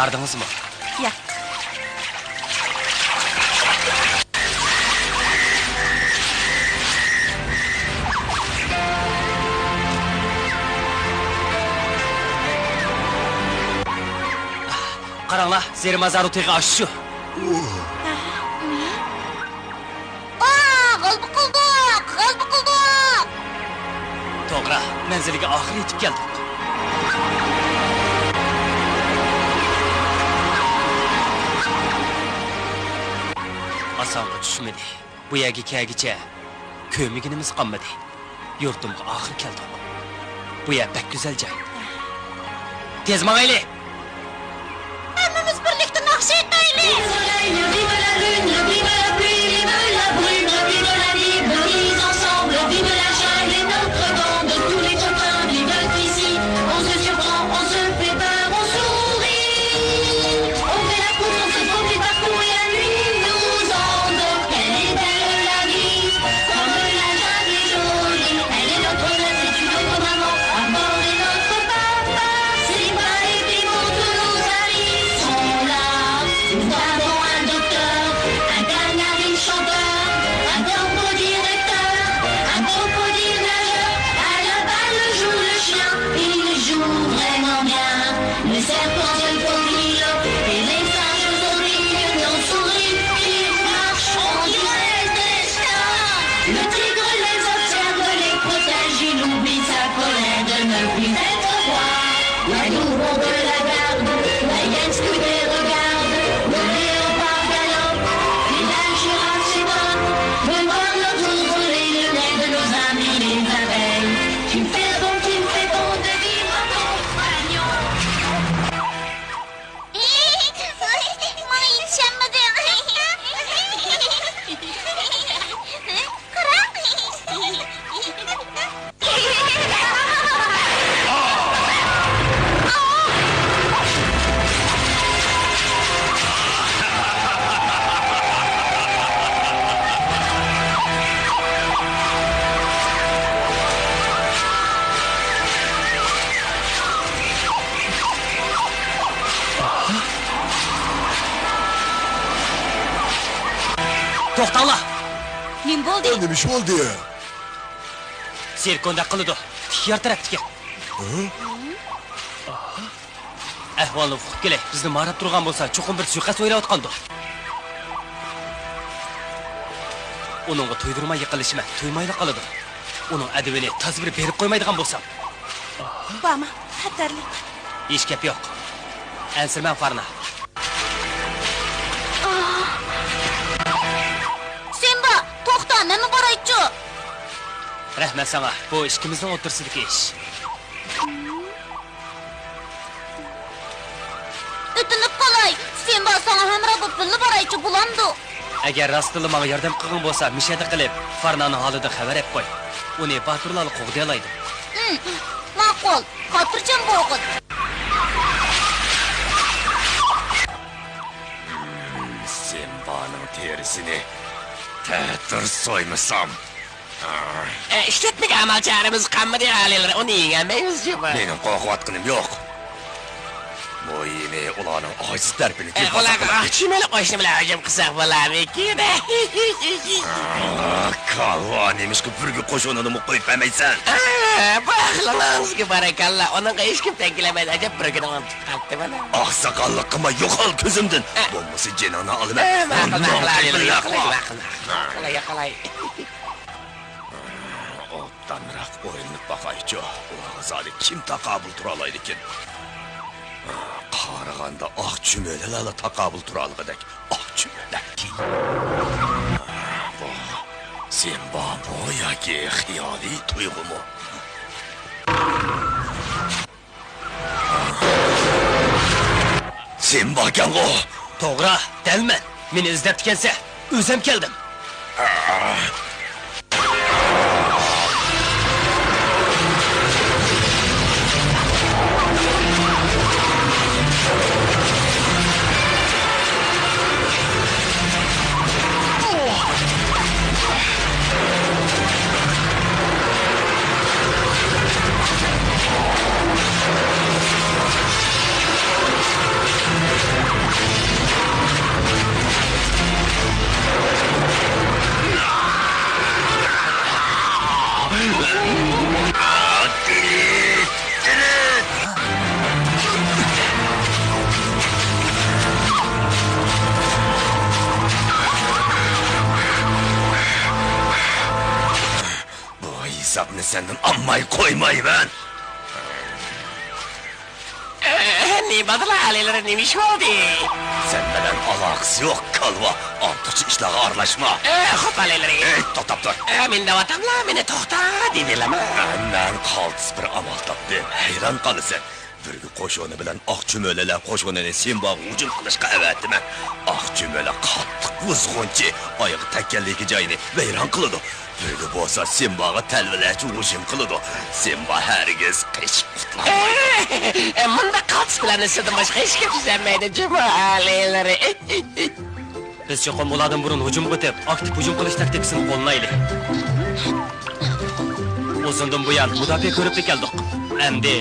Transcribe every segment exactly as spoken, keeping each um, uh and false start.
ھاردىڭىزمۇ؟ ياق. قاراڭلار، زېرىمازارو تېغى ئاشۇ. ئاھ، غەلىبە قىلدۇق! غەلىبە قىلدۇق! توغرا، مەنزىلگە ئاخىرى يېتىپ كەلدۇق. ئاسانغا چۈشمىدى. بۇ يەرگە كەلگۈچە كۆرمىگىنىمىز قالمىدى. يۇرتۇمغا ئاخىر كەلدۇق. بۇ يەر بەك گۈزەل جاي. تېز ماڭايلى! ھەممىمىز بىرلىكتە ناخشا ئېيتايلى! Vive le soleil, vive la lune, vive la pluie, vive la brume, vive la nuit, venez ensemble, vive la jungle et notre bande, tous les copains vivent ici. On se surprend, on se fait peur, on sourit. On fait la course, on se faufile partout et la nuit nous endort. Elle est belle la vie, comme la jungle est jolie. Elle est notre mère, c'est une autre maman. À bord est notre papa. Simba et Bimbo, tous nos amis sont là. Nous avons un docteur, un canari chanteur, un corbeau directeur, un crocodile nageur. À la balle joue le chien, il joue vraiment bien. Le serpent se faufile et les singes horribles nous sourient. Ils marchent, on dirait des stars. Le tigre les observe, les protège. Il oublie sa colère de ne plus être roi. L'ours rond la garde, la hyène scrute et regarde. Le léopard galope et la girafe s'étonne de voir notre soleil, le maître de nos amis les abeilles. Qu'il fait bon, qu'il fait bon de vivre en compagnon. ماڭا يېتىشەلمىدىڭ. قاراڭ. توختاڭلار! نېمە بولدى؟ نېمە ئىش بولدى؟ سېركوندەك قىلىدۇ. تىك يار تەرەپتىكى. ھە؟ ئەھۋالنى ئۇقۇپ كېلەي، بىزنى ماراپ تۇرغان بولسا، چوقۇم بىر سۇيىقەست ئويلاۋاتقاندۇ. ئۇنىڭغا تۇيدۇرماي يېقىنلىشىمەن، تۇيمايلا قالىدۇ. ئۇنىڭ ئەدىۋىنى تازا بىر بېرىپ قويمايدىغان بولسام. بارما، خەتەرلىك. ھېچ گەپ يوق. ئەنسىرىمەڭ، فارنا. سىمبا، توختا، مەنمۇ بارايچۇ. رەھمەت ساڭا، بۇ ئىككىمىزنىڭ ئوتتۇرىسىدىكى ئىش. ئۆتۈنۈپ قالاي، سىمبا ساڭا ھەمراھ بولۇپ بىللە بارايچۇ، بولامدۇ؟ ئەگەر راستتىنلا ماڭا ياردەم قىلغىڭ بولسا، مۇشەدە قىلىپ، فارنانىڭ ھالىدىن خەۋەر ئېلىپ قوي. ئۇنى باتۇرلارلا قوغدىيالايدۇ. ھىم، ماقۇل، خاتىرجەم بولغىن. سىمبانىڭ تېرىسىنى تەتۈر سويمىسام. ئە، ئىشلەتمىگە ئامال چارىمىز قالمىدى، ئالىيلىرى، ئۇنى يېڭەلمەيمىز جۇمۇ. مېنىڭ قورقۇۋاتقىنىم يوق. مۇھىمى، ئۇلارنىڭ ئاجىز تەرىپىنى ئە، ئۇلارغا ئاق چۈمۈلە قوشۇنى بىلەن ھۇجۇم قىلساق بولارمىكىن؟ ئا، كالۋا، نېمىشقا بۈرگە قوشۇنىنىمۇ قويۇپ بەرمەيسەن؟ ئا، بۇ ئەقلىڭىزگە بارىكاللا، ئۇنىڭغا ھېچكىم تەڭ كېلەلمەيدۇ، ئەجەب بۈرگىنى ئۇنتۇپ قاپتىمەن. ئاقساقاللىق قىلما، يوقال كۆزۈمدىن. ئە. بولمىسا جېنىڭنى ئالىمەن. ئە، ماقۇل، ماقۇل، ئالىيلىرى، يوقالاي، ماقۇل، ماقۇل. يوقالاي، يوقالاي. ئوبدانراق ئويلىنىپ باقايچۇ، ئۇلارغا زادى كىم تاقابىل تۇرالايدىكىن؟ قارىغاندا ئاق چۈمۈلىلەرلا تاقابىل تۇرالىغۇدەك. ئاق چۈمۈلە. بۇ سىمبامۇ ياكى خىيالىي تۇيغۇمۇ؟ سىمباكەنغۇ؟ توغرا، دەل مەن. مېنى ئىزدەپتىكەنسەن، ئۆزۈم كەلدىم. بۇ ھېسابنى سەندىن ئالماي قويمايمەن. ئە، نېمە بولدىلا، ئالىيلىرى، نېمە ئىش بولدى؟ سەن بىلەن ئالاقىسى يوق، كالۋا. ئارتۇقچە ئىشلارغا ئارىلاشما. ئە، خوپ، ئالىيلىرى. ئەي، توختاپ تۇر. ئە، مەن دەۋاتاملا، مېنى توختا دېۋېلىما. ئە، مەن قالتىس بىر ئامال تاپتىم. ھەيران قالىسەن. بۈرگە قوشۇنى بىلەن ئاق چۈمۈلىلەر قوشۇنىنى سىمباغا ھۇجۇم قىلىشقا ئەۋەتىمەن. ئاق چۈمۈلە قاتتىق بۇزغۇنچى، ئايىغى تەگكەنلىكى جاينى ۋەيران قىلىدۇ. بۈرگە بولسا سىمباغا تەلۋىلەرچە ھۇجۇم قىلىدۇ. سىمبا ھەرگىز قېچىپ قۇتۇلالمايدۇ. ئە، مۇنداق قالتىس بىلەن سىزدىن باشقا ھېچكىم چۈشەنمەيدۇ جۇمۇ، ئالىيلىرى. بىز چوقۇم ئۇلاردىن بۇرۇن ھۇجۇمغا ئۆتۈپ، ئاكتىپ ھۇجۇم قىلىش تاكتىكىسىنى قوللىنايلى. ئۇزۇندىن بۇيان مۇداپىئە كۆرۈپلا كەلدۇق. ئەمدى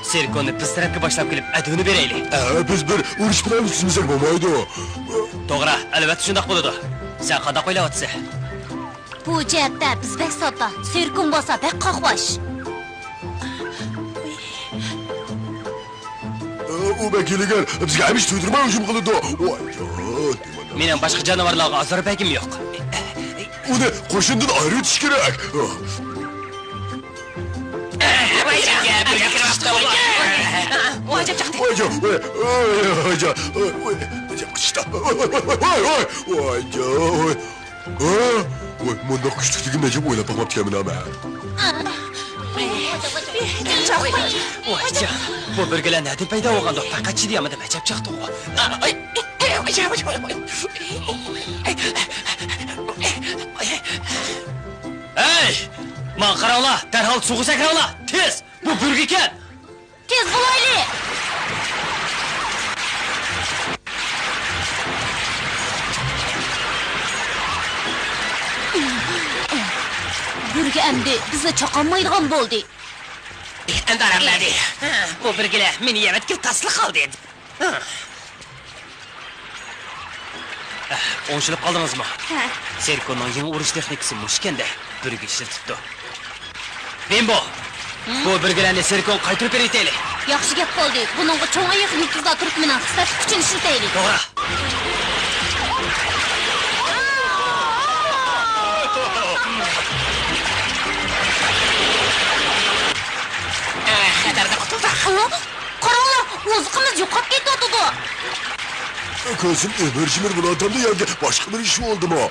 سېركوننى بىز تەرەپكە باشلاپ كېلىپ، ئەدۋىنى بېرەيلى. ئە، بىز بىر ئۇرۇش بىلەن ئۈستىمىزگە بولمايدۇ. توغرا، ئەلۋەتتە شۇنداق بولىدۇ. سەن قانداق ئويلاۋاتىسەن؟ بۇ جەھەتتە بىز بەك ساددا، سېركون بولسا بەك قاقباش. ئۇ بەك ھىيلىگەر، بىزگە ھەمىشە تۇيدۇرماي ھۇجۇم قىلىدۇ. ۋايجان، نېمانداق. مېنىڭ باشقا جانىۋارلارغا ئازار بەرگۈم يوق. ئۇنى قوشۇندىن ئايرىۋېتىش كېرەك. ۋايجان، ۋايجان، ۋايجان. ۋايجان، ۋاي، ۋاي، ۋايجان، ۋاي، ۋاي، ئەجەب قىچىشتا. ۋاي، ۋاي، ۋاي، ۋاي، ۋايجان، ۋاي. ھە؟ ۋاي، مۇنداق كۈچلۈكلۈكىنى ئەجەب ئويلاپ باقماپتىكەنمەن ھە مەن. ۋايجان، بۇ بۈرگىلەر نەدىن پەيدا بولغاندۇ؟ پەقەت چىدىيالمىدىم، ئەجەب چاقتىغۇ. ھەي! ماڭا قاراڭلار، دەرھال سۇغا سەكرەڭلار، تېز! بۇ بۈرگىكەن! تېز بولايلى! بۈرگە ئەمدى بىزنى چاقالمايدىغان بولدى. ئەمدى ئارام بەردى. بۇ بۈرگىلەر مېنى يەۋەتكىلى تاسلا قالدى. ئوڭشىلىپ قالدىڭىزمۇ؟ ھە. سېركوننىڭ يېڭى ئۇرۇش تېخنىكىسى مۇشۇكەندە، بۈرگە ئىشلىتىپتۇ. بىمبو! ھىم؟ بۇ بۈرگىلەرنى سېركونغا قايتۇرۇپ بېرىۋېتەيلى. ياخشى گەپ قىلدى. بۇنىڭغا چوڭ ئاياق يۇلتۇزلار تۈركىمىنىڭ سىپەتلىك كۈچىنى ئىشلىتەيلى. توغرا. خەتەردە قۇتۇلدۇق. قاراڭلار، ئوزۇقىمىز يوقاپ كېتىۋاتىدۇ. كۆزۈم ئۆمۈر شىمىر بولۇۋاتامدۇ ياكى باشقا بىر ئىش بولدىمۇ؟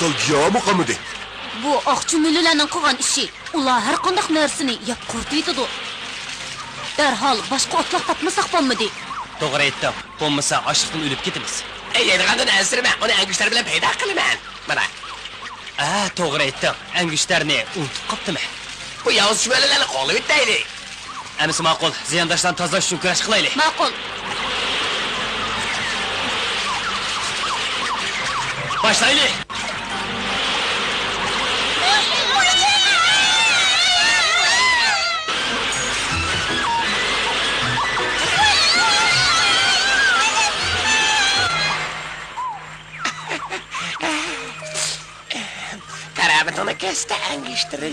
تال گىياھىمۇ قالمىدى. بۇ ئاق چۈمۈلىلەرنىڭ قىلغان ئىشى. ئۇلار ھەر قانداق نەرسىنى يەپ قۇرۇتۇۋېتىدۇ. دەرھال باشقا ئوتلاق تاپمىساق بولمىدى. توغرا ئېيتتىڭ. بولمىسا ئاچلىقتىن ئۆلۈپ كېتىمىز. ئەي، يەيدىغاندىن ئەنسىرىمە، ئۇنى ئەنگۈشتەر بىلەن پەيدا قىلىمەن. مانا. ھە، توغرا ئېيتتىڭ. ئەنگۈشتەرنى ئۇنتۇپ قاپتىمەن. بۇ ياۋۇز چۈمۈلىلەرنى قوغلىۋېتەيلى. ئەمىسە ماقۇل، زىيانداشلارنى تازىلاش ئۈچۈن كۈرەش قىلايلى. ماقۇل. باشلايلى. كارامىتىڭنى كۆرسىتە ئەنگۈشتىرى.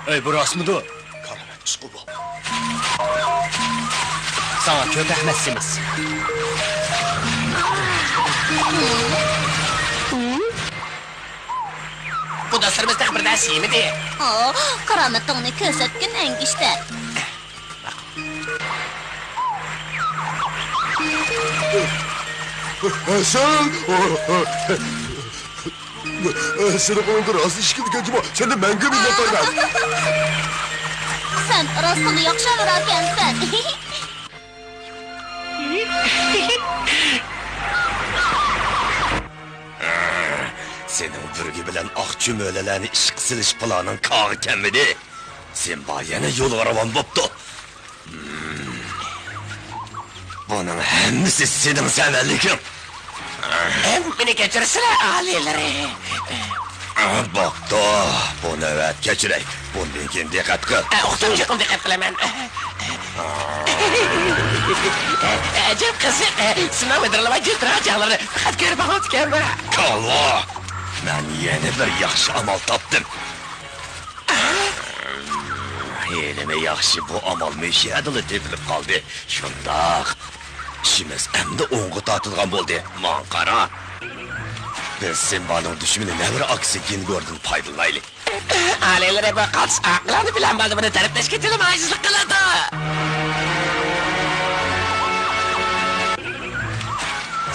ئەي، بۇ راستمىدۇ؟ كارامەت ئىشقۇ بۇ. ساڭا كۆپ رەھمەت، سېمىز. بۇ دوستلىرىمىز تېخى بىر نەرسە يېمىدى. ئا، كارامىتىڭنى كۆرسەتكىن، ئەنگۈشتەر. ھەسەن! سېنىڭ قولۇڭدا راست ئىش كېلىدىكەن جۇمۇ، سەندىن مەڭگۈ مىننەتدارمەن. سەن راستتىنلا ياخشى ھەمراھكەنسەن. سېنىڭ بۈرگە بىلەن ئاق چۈمۈلىلەرنى ئىشقا سېلىش پىلانىڭ كارغا كەلمىدى. سىمبا يەنە يولغا راۋان بوپتۇ. بۇنىڭ ھەممىسى سېنىڭ سەۋەنلىكىڭ. مېنى كەچۈرسىلە، ئالىيلىرى. بوپتۇ، بۇ نۆۋەت كەچۈرەي. بۇندىن كېيىن دىققەت قىل. ئۇقتۇم، جېقىم، دىققەت قىلىمەن. ئەجەب قىزىق، سىناپ ھىدىرلىماي جىلتىرىغان چاغلىرىنى پەقەت كۆرۈپ باقماپتىكەنمەن. كالۋا! مەن يەنە بىر ياخشى ئامال تاپتىم. ھېلىمۇ ياخشى، بۇ ئامال مۇشۇ يەردىلا تېپىلىپ قالدى. شۇنداق. ئىشىمىز ئەمدى ئوڭغا تارتىلغان بولدى. ماڭا قارا. بىز سىمبانىڭ دۈشمىنى نەۋرە ئاكىسى گىنگوردىن پايدىلىنايلى. ئالىيلىرى، بۇ قالتىس ئاقىلانە پىلان بولدى، بۇنى تەرەپلەشكە تېخىمۇ ئاجىزلىق قىلىدۇ.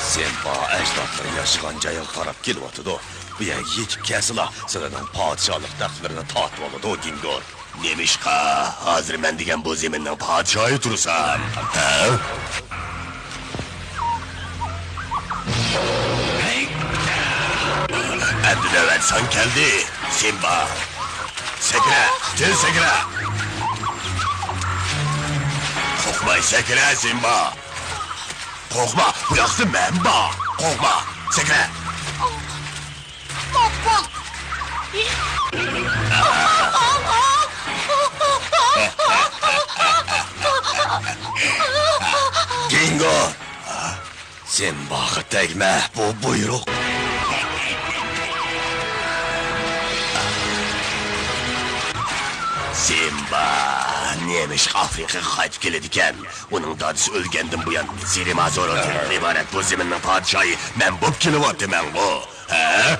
سىمبا ئەجدادلىرى ياشىغان جايغا قاراپ كېلىۋاتىدۇ. بۇ يەرگە يېتىپ كەلسىلا، سىلەرنىڭ پادىشاھلىق تەختلىرىنى تارتىۋالىدۇ، گىنگور. نېمىشقا ھازىر مەن دېگەن بۇ زېمىننىڭ پادىشاھى تۇرسام، ھە؟ ئەمدى نۆۋەت ساڭا كەلدى، سىمبا. سەكرە، تېز سەكرە! قورقماي سەكرە، سىمبا! قورقما، بۇ ياقتا مەن بار! قورقما، سەكرە! گىنگو! سىمباغا تەگمە، بۇ بۇيرۇق. سىمبا نېمىشقا ئافرىقىغا قايتىپ كېلىدىكەن؟ ئۇنىڭ دادىسى ئۆلگەندىن بۇيان، زېرىمازورۇتىدىن ئىبارەت بۇ زېمىننىڭ پادىشاھى مەن بوپ كېلىۋاتىمەنغۇ، ھە؟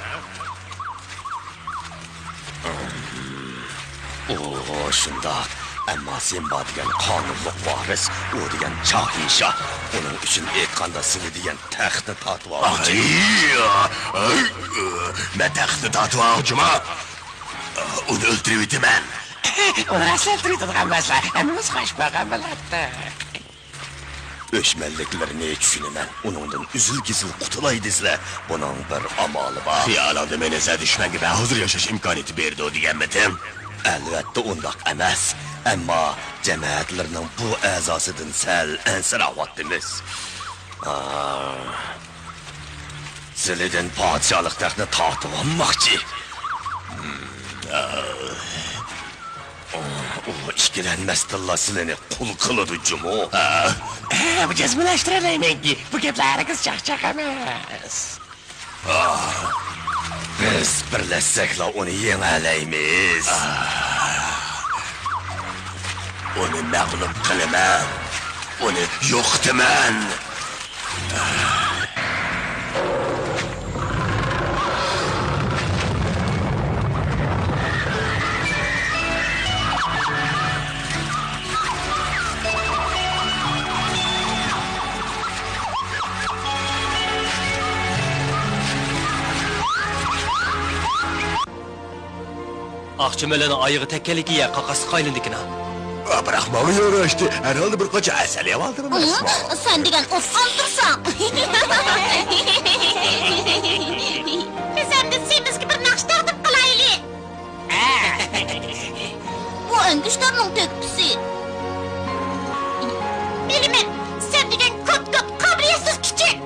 ئۇ شۇنداق، ئەمما سىمبا دېگەن قانۇنلۇق ۋارىس، ئۇ دېگەن شاھىنشاھ. ئۇنىڭ ئۈچۈن ئېيتقاندا، سىلى دېگەن تەختنى تارتىۋالغۇچى. ئاي، ئاي، مەن تەختنى تارتىۋالغۇچىما؟ ئۇنى ئۆلتۈرۈۋېتىمەن. ئۇنى راست ئۆلتۈرۈۋېتىدىغان بولسا، ھەممىمىز خوش بولغان بولاتتۇق. ئۆچمەنلىكلىرىنى چۈشىنىمەن. ئۇنىڭدىن ئۈزۈل-كېسىل قۇتۇلاي دېسىلە، بۇنىڭ بىر ئامالى بار. خىيالىڭدا مېنى سەن دۈشمەنگە بەھۇزۇر ياشاش ئىمكانىيىتى بېرىدۇ دېگەنمىدىم؟ ئەلۋەتتە ئۇنداق ئەمەس. ئەمما جەمەتلىرىنىڭ بۇ ئەزاسىدىن سەل ئەنسىرەۋاتىمىز. ئا، سىلىدىن پادىشاھلىق تەختنى تارتىۋالماقچى. ئۇ ئىككىلەنمەستىنلا سىلىنى قۇل قىلىدۇ جۇمۇ. ھە، بۇ جەزمىلەشتۈرەلەيمەنكى، بۇ گەپلەر ھەرگىز چاقچاق ئەمەس. بىز بىرلەشسەكلا ئۇنى يېڭەلەيمىز. ئۇنى مەغلۇپ قىلىمەن. ئۇنى يوقىتىمەن. ئاقچى مۆلەنىڭ ئايىغى تەگكەنلىكى يە قاقاسلىققا ئايلىنىدىكىنا. بىراق ماڭا ياراشتى. ھەرھالدا بىر قاچا ئەسەر يەۋالدىم ئەمەسمۇ؟ سەن دېگەن ئوبدان تۇرساڭ. بىز ئەمدى سېمىزگە بىر ناخشا تەقدىم قىلايلى. بۇ ئەڭگۈشتەرنىڭ تۆھپىسى. بىلىمەن، سەن دېگەن كوت-كوت قابىلىيەتسىز كىچىك.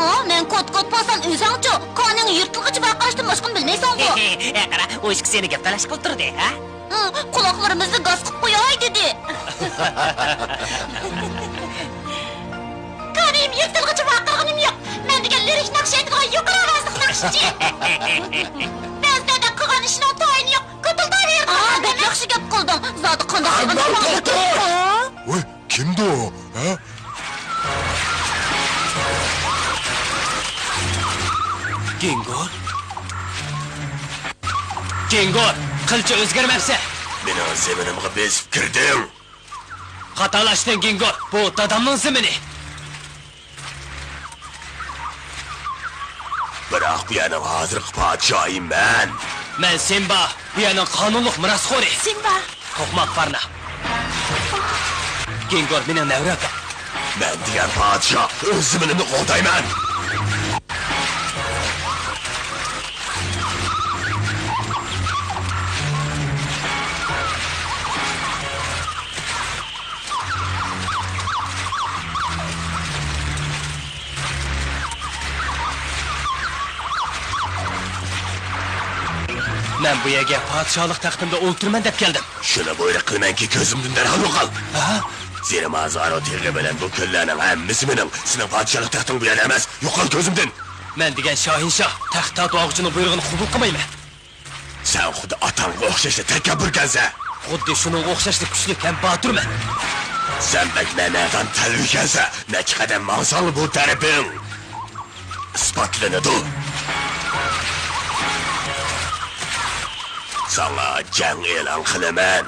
ئا، مەن كوت-كوت بولسام ئۆزۈڭچۇ؟ قانىڭ يىرتىلغۇچە ۋارقىراشتىن باشقىنى بىلمەيسەنغۇ. ھە، قارا، ئۇ ئىككىسى يەنە گەپ تالاشقىلى تۇردى، ھە؟ ھە، قۇلاقلىرىمىزنى گاس قىلىپ قوياي دېدى. قانىيىم يىرتىلغۇچە ۋارقىرىغىنىم يوق. مەن دېگەن لىرىك ناخشا ئېيتىدىغان يۇقىرى ئاۋازلىق ناخشىچى. بەزىلەردە قىلغان ئىشىنىڭ تايىنى يوق. كوتۇلداۋېرىدىغان ئادەم. بەك ياخشى گەپ قىلدىڭ. زادى قانداق قىلغان؟ توختاڭ! ۋاي، كىمدۇ ئۇ، ھە؟ گېڭگور؟ گېڭگور، قىلچە ئۆزگەرمەپسەن. مېنىڭ زېمىنىمغا بېسىپ كىردىڭ. خاتالاشتىڭ، گېڭگور. بۇ دادامنىڭ زېمىنى. بىراق بۇ يەرنىڭ ھازىرقى پادىشاھى مەن. مەن سىمبا، بۇ يەرنىڭ قانۇنلۇق مىراسخورى. سىمبا! توقماق پارنا. گېڭگور مېنىڭ نەۋرە ئاكام. مەن دېگەن پادىشاھ، ئۆز زېمىنىمنى قوغدايمەن. مەن بۇ يەرگە پادىشاھلىق تەختىمدە ئولتۇرىمەن دەپ كەلدىم. شۇنى بۇيرۇق قىلىمەنكى، كۆزۈمدىن دەرھال يوقال! ھە؟ زېرىمازارو تېغى بىلەن بۇ كۆللەرنىڭ ھەممىسى مېنىڭ. سېنىڭ پادىشاھلىق تەختىڭ بۇ يەردە ئەمەس. يوقال كۆزۈمدىن! مەن دېگەن شاھىنشاھ، تەخت تارتىۋالغۇچىنىڭ بۇيرۇقىنى قوبۇل قىلمايمەن. سەن خۇددى ئاتاڭغا ئوخشاشلا تەكەببۇركەنسەن. خۇددى شۇنىڭغا ئوخشاشلا كۈچلۈك ھەم باتۇرمەن. سەن بەك نەنەدان تەلۋىكەنسەن. نەچچە قەدەم ماڭساڭلا بۇ تەرىپىڭ ئىسپاتلىنىدۇ. ساڭا جەڭ ئېلان قىلىمەن.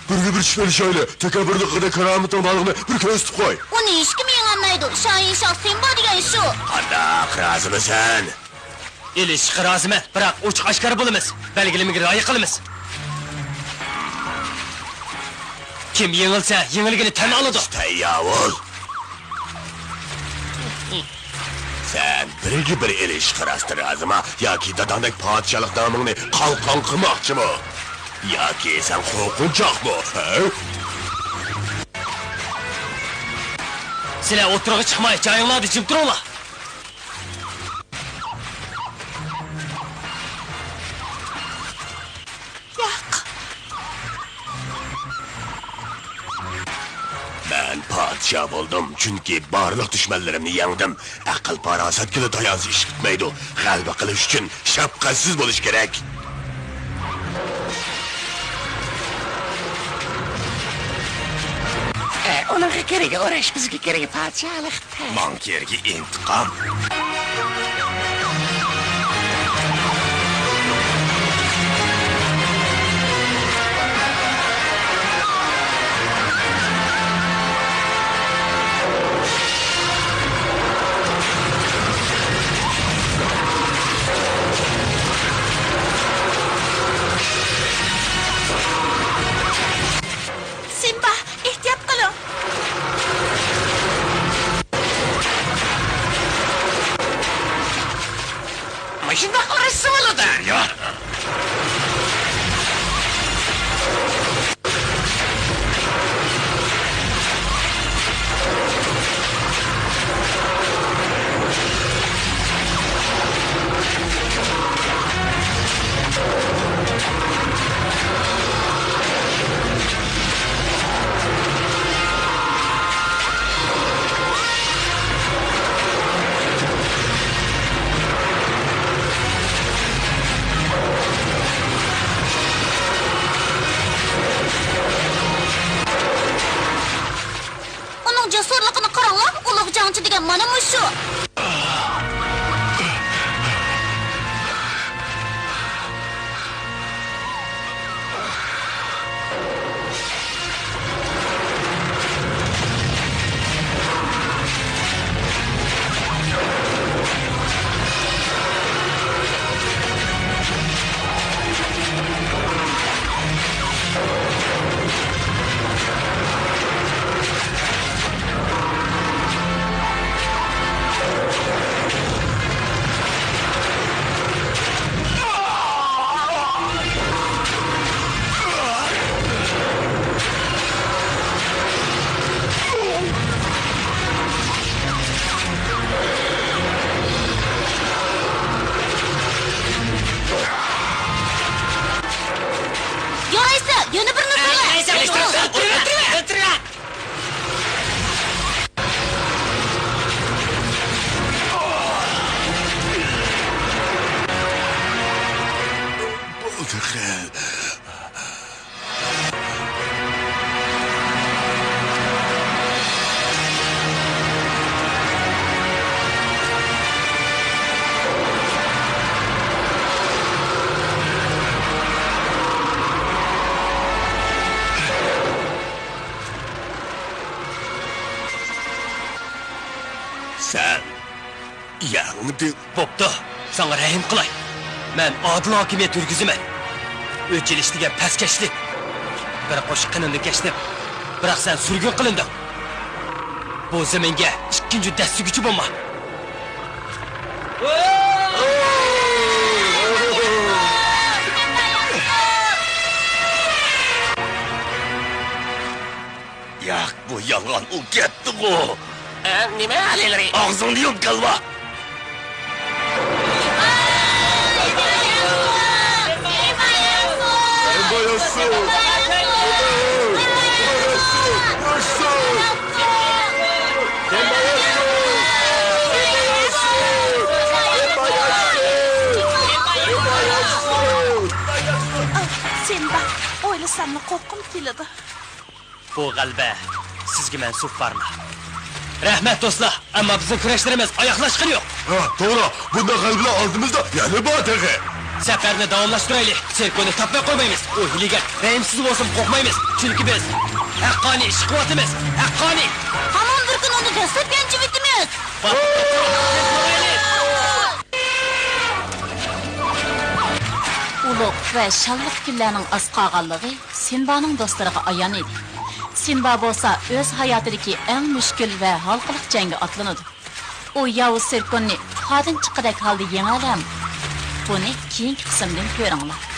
بىرگە بىر چۈشۈپ ئېلىشايلى. تەكەببۇرلۇقىدا كارامىتىڭ بارلىقىنى بىر كۆرسىتىپ قوي. ئۇنى ھېچكىم يېڭەلمەيدۇ. شاھىنشاھ سىمبا دېگەن شۇ. قانداق، رازىمىسەن؟ ئېلىشىشقا رازىمەن، بىراق ئوچۇق ئاشكارا بولىمىز. بەلگىلىمىگە رىئايە قىلىمىز. كىم يېڭىلسە، يېڭىلگىنى تەن ئالىدۇ. تەييار بول. سەن بىرگە بىر ئېلىشىشقا راستتىن رازىما ياكى داداڭدەك پادىشاھلىق نامىڭنى قالقان قىلماقچىمۇ؟ ياكى سەن قورقۇنچاقمۇ، ھە؟ سىلەر ئوتتۇرىغا چىقماي، جايىڭلاردا جىم تۇرۇڭلار. ياق. مەن پادىشاھ بولدۇم، چۈنكى بارلىق دۈشمەنلىرىمنى يەڭدىم. ئەقىل-پاراسەتكىلا تايانسا ئىش پۈتمەيدۇ. غەلىبە قىلىش ئۈچۈن شەپقەتسىز بولۇش كېرەك. ئە، ئۇنىڭغا كېرىگى ئۇرۇش، بىزگە كېرىگى پادىشاھلىق. ماڭا كېرىگى ئىنتىقام. سىمبا، ئېھتىيات قىلىڭ! مۇشۇنداق ئۇرۇشسا بولىدۇ. ئۇنىڭ جەسۇرلۇقىنى قاراڭلار، ئۇلۇغ جەڭچى دېگەن مانا مۇشۇ. سەن يەڭدىڭ. بوپتۇ، ساڭا رەھىم قىلاي. مەن ئادىل ھاكىمىيەت يۈرگۈزىمەن. ئۆچ ئېلىش دېگەن پەسكەشلىك. بىر قوشۇق قېنىمدىن كەچتىم. بىراق سەن سۈرگۈن قىلىندىڭ. بۇ زېمىنگە ئىككىنچى دەسسىگۈچى بولما. ياق، بۇ يالغان، ئۇ كەتتىغۇ. ئە، نېمە ھالىلىرى؟ ئاغزىڭنى يۇم، كالۋا! سىمبا، ئويلىساملا قورققۇم كېلىدۇ. بۇ غەلىبە سىزگە مەنسۇپ، بارما؟ رەھمەت، دوستلار، ئەمما بىزنىڭ كۈرەشلىرىمىز ئاياغلاشقىنى يوق. ھە، توغرا. بۇنداق غەلىبىلەر ئالدىمىزدا يەنە بار تېخى. سەپەرنى داۋاملاشتۇرايلى. سېركوننى تاپماي قويمايمىز. ئۇ ھىيلىگەر، رەھىمسىز بولسىمۇ قورقمايمىز. چۈنكى بىز ھەققانىي ئىش قىلىۋاتىمىز. ھەققانىي! ھامان بىر كۈن ئۇنى دەسسەپ يانچىۋېتىمىز. ئۇلۇغ ۋە شانلىق كۈنلەرنىڭ ئاز قالغانلىقى سىمبانىڭ دوستلىرىغا ئايان ئىدى. سىمبا بولسا ئۆز ھاياتىدىكى ئەڭ مۈشكۈل ۋە ھالقىلىق جەڭگە ئاتلىنىدۇ. ئۇ ياۋۇز سېركوننى پۇخادىن چىققۇدەك ھالدا يېڭەلەمدۇ؟ بۇنى كېيىنكى قىسىمدىن كۆرۈڭلار.